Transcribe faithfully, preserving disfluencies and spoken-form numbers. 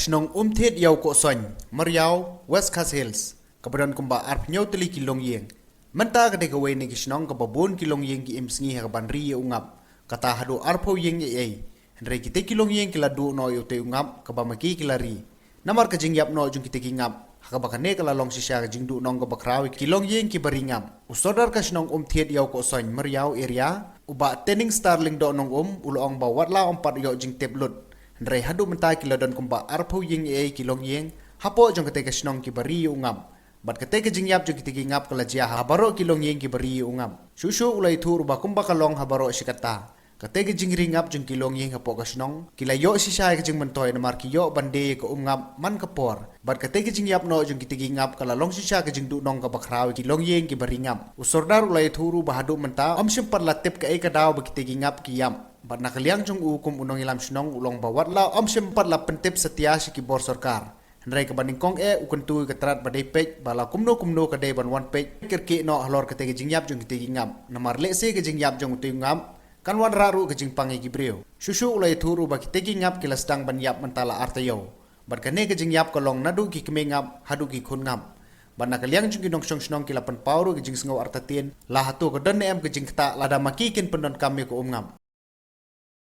Shnong Umthied Ïew Kohsoiñ, Mariaw, West Khasi Hills, kaba don kumba arphew tylli ki longïing. Mynta ka dei kawei na ki shnong kaba bun ki longïing ki im sngi ha ka ban ri ïa u ngap. Kata haduh arphew ïing ei ei. Hynrei kitei ki longïing ki la duh noh ïa utei u ngap kaba ma ki ki la ri. Namar ka jingïap noh jong kitei ki ngap, ha kaba kane ka la long shisha ka jingduhnong kaba khraw ïa ki longïing kiba ri ngap. U Sordar ka shnong Umthied Ïew Kohsoiñ, Mariaw area, u Bah Tening Star Lyngdoh Nongum, u la ong ba wat la ym pat ïoh jingtip lut. Hynrei haduh mynta ki la don kumba arphew ïing ei ei ki longïing hapoh jong katei ka shnong kiba ri ïa u ngap. Bad katei ka jingïap jong kitei ki ngap ka la jia ha baroh ki longïing kiba ri ïa u ngap. Shuh shuh u la ïathuh ruh ba kumba ka long ha baroh shi katta, katei ka jingri ngap jong ki longïing hapoh ka shnong ki la ïoh shisha ïa ka jingmyntoi namar ki ïoh ban die ïa ka um ngap man ka por. Bad katei ka jingïap noh jong kitei ki ngap ka la long shisha ka jingduhnong kaba khraw ïa ki longïing kiba ri ngap. U Sordar u la ïathuh ruh ba haduh mynta ym shym pat la tip kaei ka daw ba kitei ki ngap ki ïap. Bad na ka liang jong u kum u nongïalam shnong u la ong ba wat la ym shym pat la pyntip satia sha ki bor sorkar. Hynrei kaba nyngkong eh u kyntu ïa ka tnat ba dei peit ba la kumno kumno ka dei ban wan peit kyrkieh noh halor katei ka jingïap jong kitei ki ngap. Namar lehse ka jingïap jong utei u ngap kan wanrah ruh ka jingpang ïa ki briew. Shuh shuh u la ïathuh ruh ba kitei ki ngap ki la sdang ban ïap mynta la ar taïew. Bad kane ka jingïap ka long naduh ki kmie ngap haduh ki khun ngap. Bad na ka liang jong ki nongshong shnong ki la pynpaw ruh ka jingsngew artatien, la hato ka don ne em ka jingktah lada ma ki kin pyndonkam ïa ka um ngap.